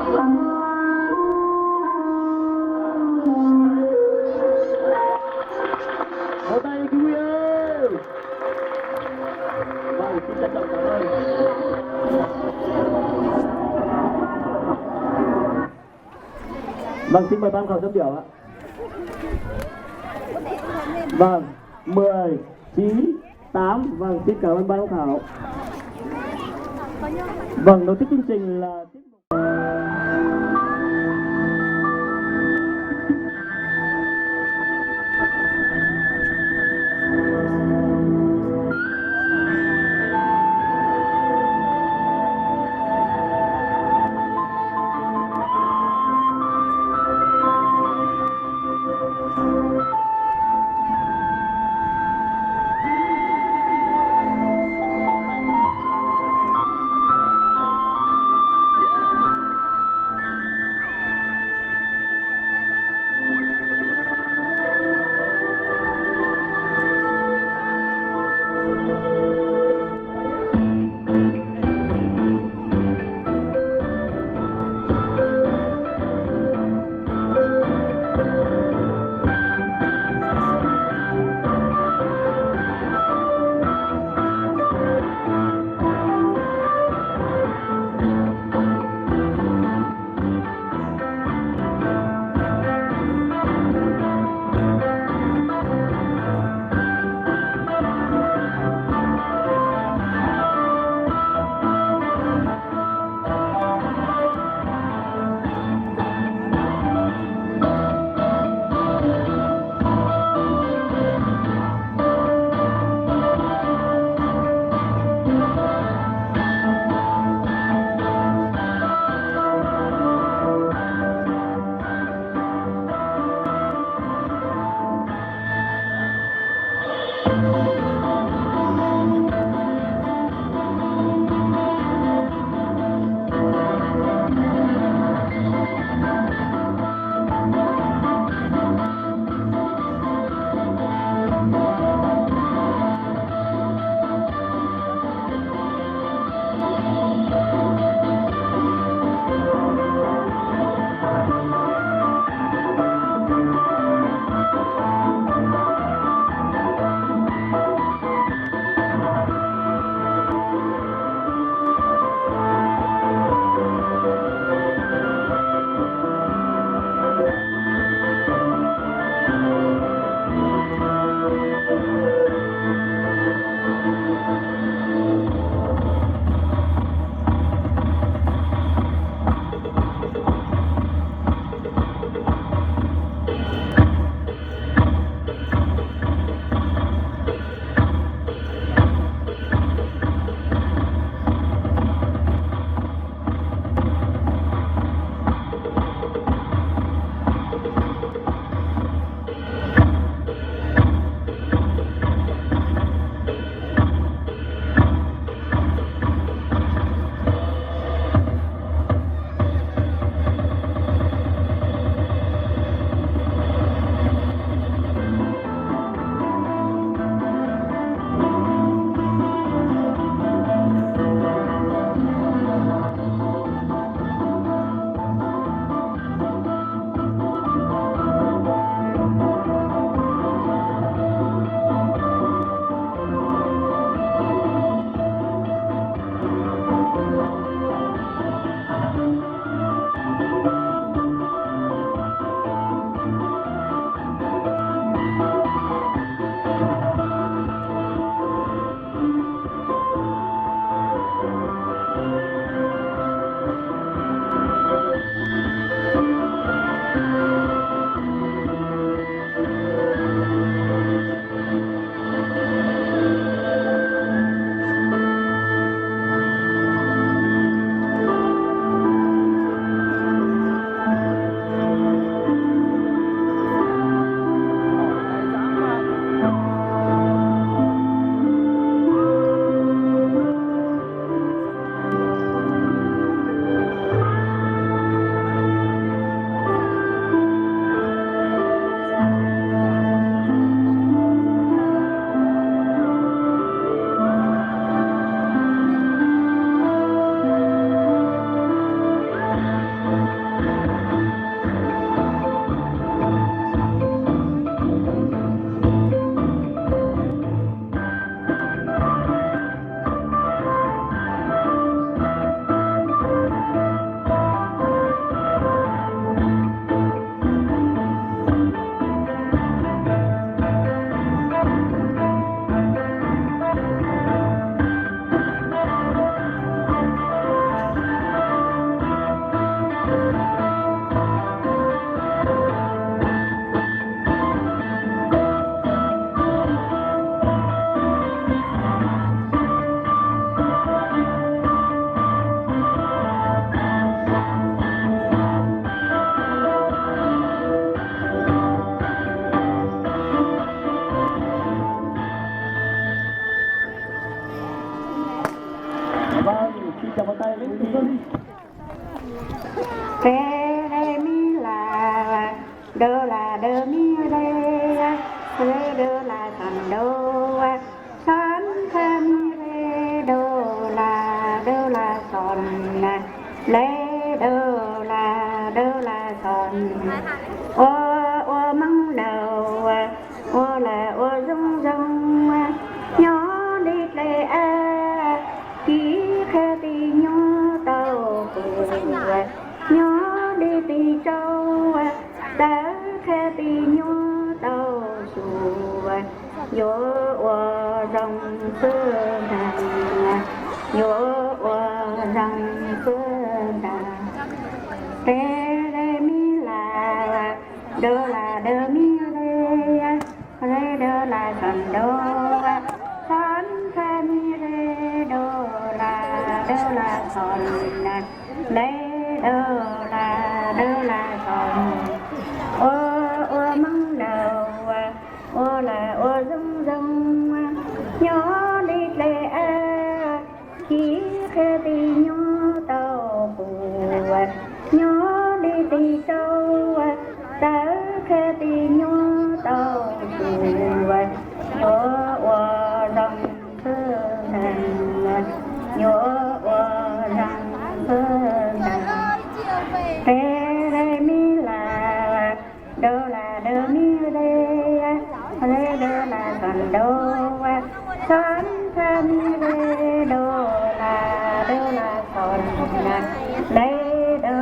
Hauv tais kwv Wi ơi. Vâng, xin trân trọng cảm ơn. Vâng, xin mời ban giám khảo chấm điểm ạ. Vâng, mười, chín, tám. Vâng, xin cảm ơn ban giám khảo. Vâng, nối tiếp chương trình là tiết mục Do la do la son, ua ua Hmoob laus, ua la ua zoo zoo, nyob li dlej ab, ci qhia tis nyuaj tau kuv, nyob li tis tsau, tawv qhia tis nyuaj tau xyuas, yuav ua zoo xwb ntag, yuav ua zoo xwb ntag. Re re mi la, do la do mi re, re do la son do, son fa mi re, do la do la son, re do la do la son, ua ua Hmoob laus, ua la ua zoo zoo, nyob li dlej ab, ci qhia tis nyuaj tau kuv, nyob li tis tsau, tawv qhia tis nyuaj tau kuv, yuav ua zoo xwb ntag, yuav ua zoo xwb ntag. Re re mi la, do la do mi re, re do la son do, son fa mi re, do la do la son, re do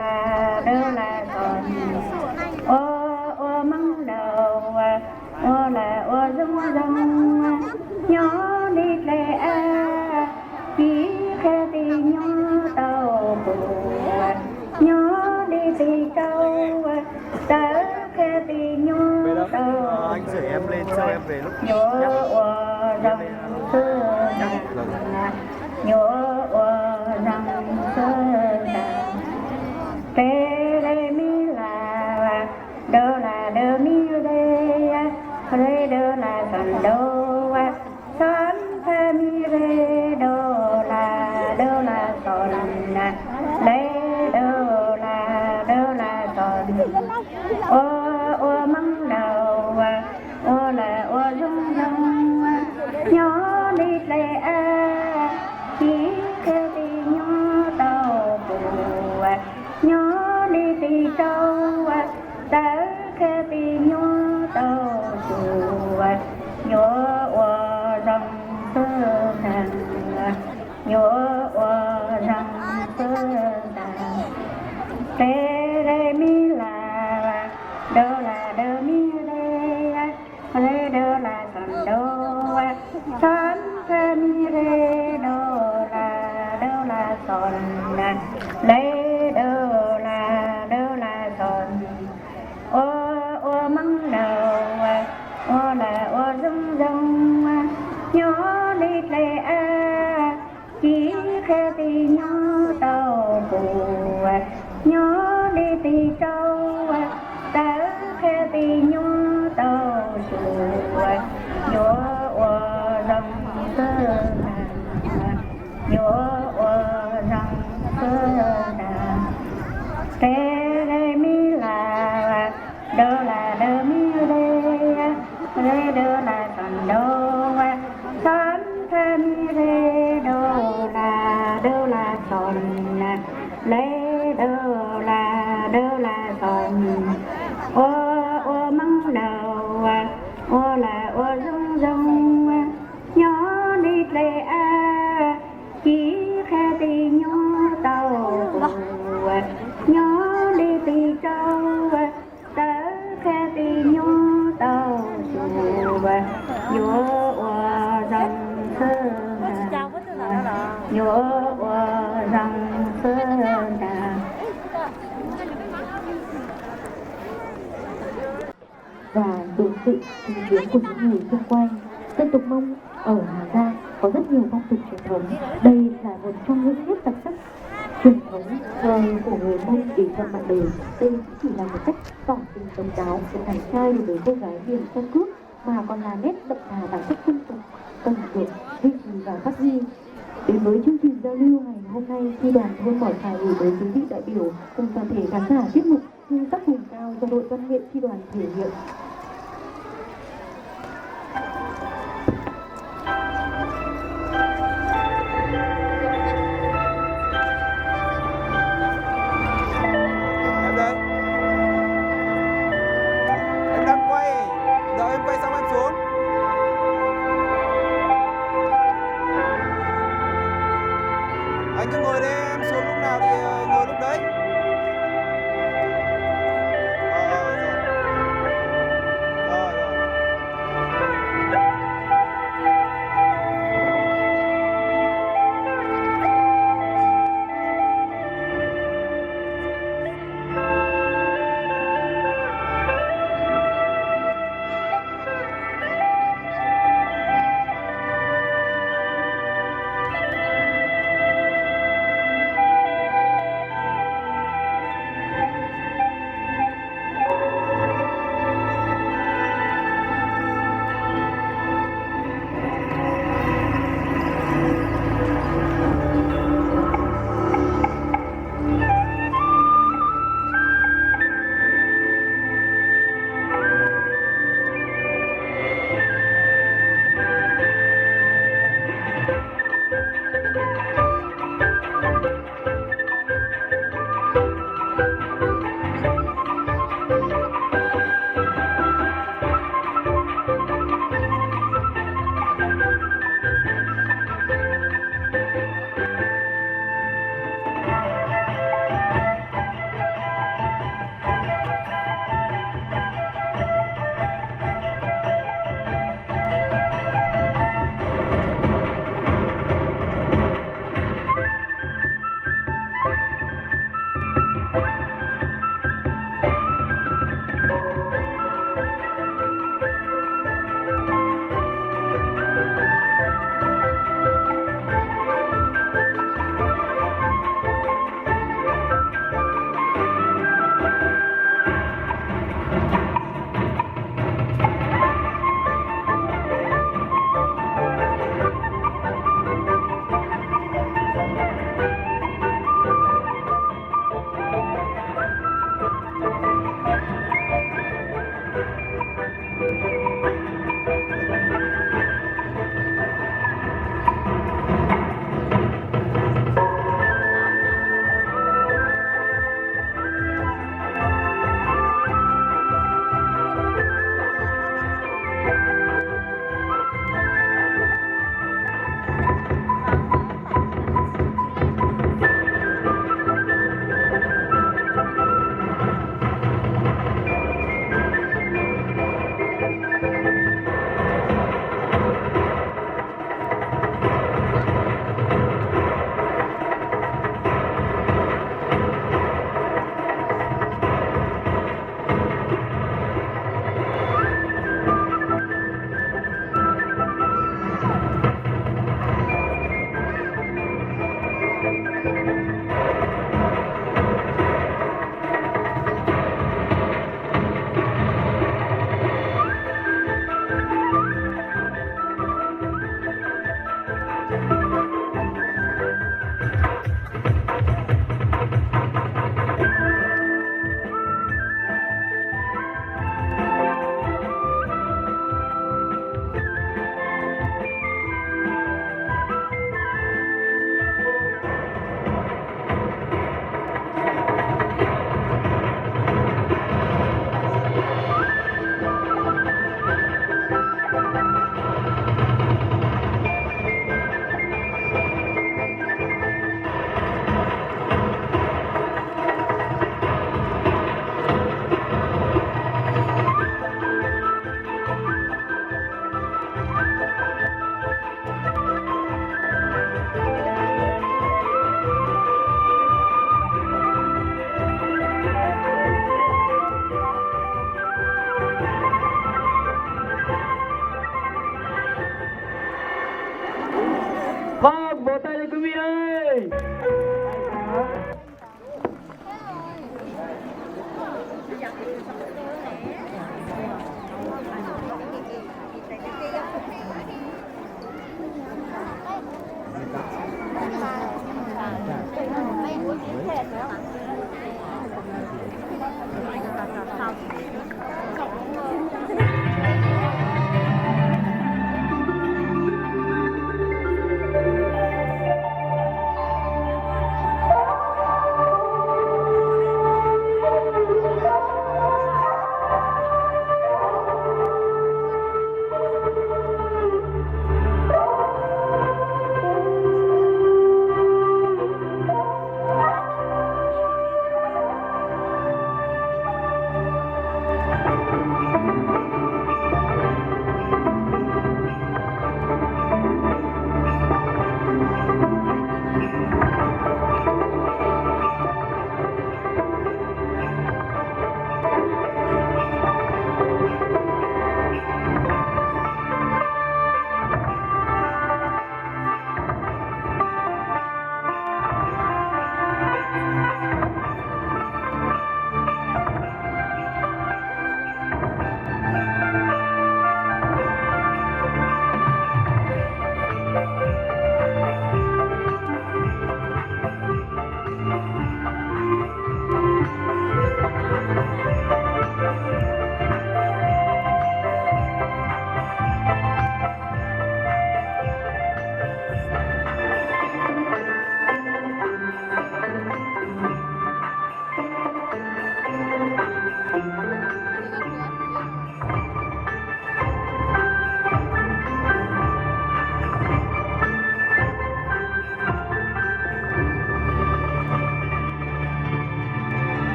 la do la son, ua ua Hmoob laus, ua la ua zoo zoo, nyob li dlej ab, ci qhia tis nyuaj tau kuv, nyob li tis tsau, tawv qhia tis nyuaj tau, yuav ua zoo xwb ntag, yuav ua zoo xwb ntag. Re re mi la, do la do mi re, re do la son do, son fa mi re, do la do la son, re do la do la son, ua ua Hmoob laus, ua la ua zoo zoo, nyob li dlej ab, ci qhia tis nyuaj tau kuv, nyob li tis tsau, tawv qhia tis nyuaj tau kuv, yuav ua zoo xwb ntag, yuav ua zoo xwb ntag. Re re mi la, do la do mi re, re do la son do, son fa mi re, do la do la son, re do la do la son, ua ua Hmoob laus, ua la ua zoo zoo, nyob li dlej ab, ci qhia tis nyuaj tau kuv, nyob li tis tsau, tawv qhia tis nyuaj tau xyuas, yuav ua zoo xwb ntag, yuav ua zoo xwb ntag. Re re mi la, do la do mi re, re do la son do, son fa mi re, do la do la son, re do la do la son, ua ua Hmoob laus, ua la ua zoo zoo, nyob li dlej ab, ci qhia tis nyuaj tau kuv, nyob li tis tsau, tawv qhia tis nyuaj tau xyuas, yuav ua zoo xwb ntag, yuav ua zoo xwb ntag. Và được sự chứng kiến của những người xung quanh. Dân tộc Mông ở Hà Giang có rất nhiều phong tục truyền thống. Đây là một trong những nét đặc sắc truyền thống ờ, của người Mông để cho bạn đời. Đây không chỉ là một cách tỏ tình đồng đáo của chàng trai đối với cô gái miền Sơn Cước mà còn là nét đậm đà bản sắc dân tộc cần được duy trì và phát huy. Đến với chương trình giao lưu ngày hôm nay, Chi đoàn thôn Mỏi Sài gửi tới quý vị đại biểu cùng toàn thể khán giả tiết mục Hương sắc hùng cao do đội văn nghệ Chi đoàn thể hiện.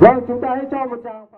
Vâng, chúng ta hãy cho một tràng.